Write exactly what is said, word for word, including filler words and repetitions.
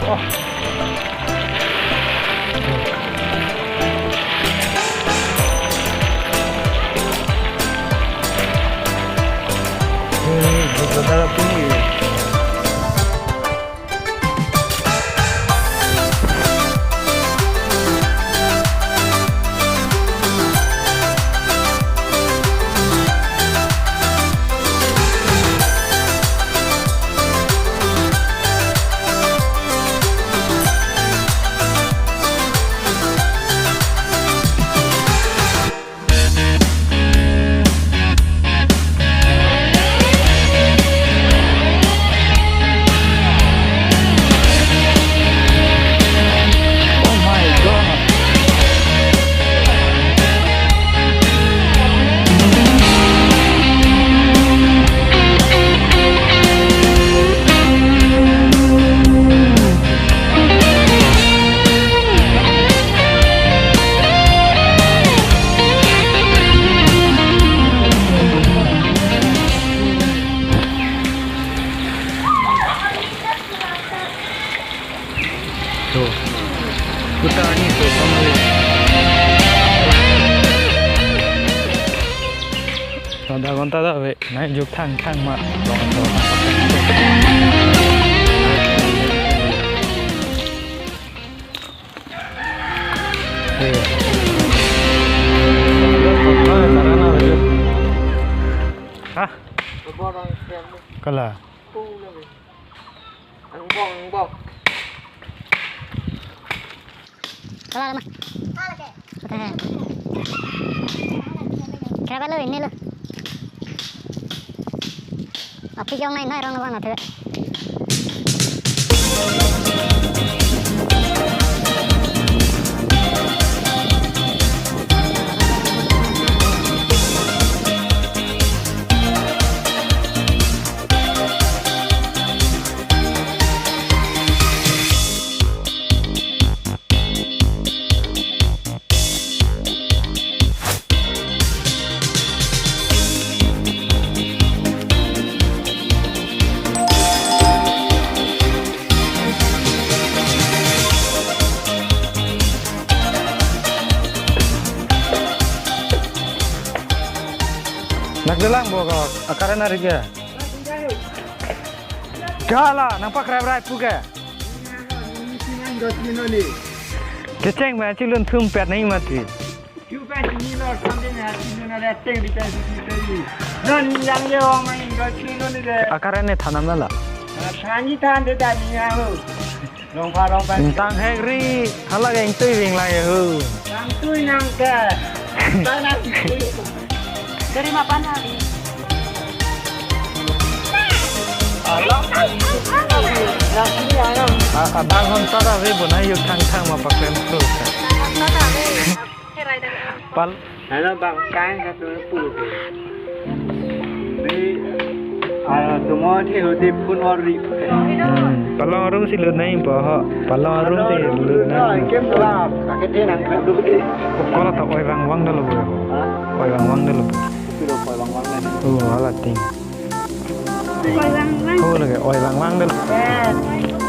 To. Putar ni to, kamo. Adha ghonta ta ave, nai juk thang thang ma. Eh. Ha? Kala. Angbong, angbong. Kala lama. Kala lo ini lo. Api jong nai nai rong lo bang na te. Nagdalang bo ko, akaran ari ke? Kala, nangpakrai rai pu ke? Kecheng ba chilun thum pet nai mati. Chupa sini lo sambil na sini na leteng di kan sini tadi. Non yang ye ong main ko sini lo ni de. Akaran ne thanam nala. Thani than de tadi ya ho. Long pha long pa. Tang hek ri, hala ke ingtui ving lang ya ho. Tang tui nang ke. Tang nang tui. Dari mapan hari. Alang. Nang sini alang. Abang hon tada ve bonai yuk thang thang ma paklem pro. Pal. Hello bang, kai satu puluh. Di, ah, semua di hudi pun ori. Palong room si lut nai po ho. Palong room si lut nai. Kem kelap, sakit dia nang kelap dulu. Kola ta oi vang vang dalo bo. Hah? Oi vang vang dalo bo. Itu lo oi vang vang dalo. Oh, ala ting. Oi vang vang. Oh, lagi oi vang vang dalo. Ya.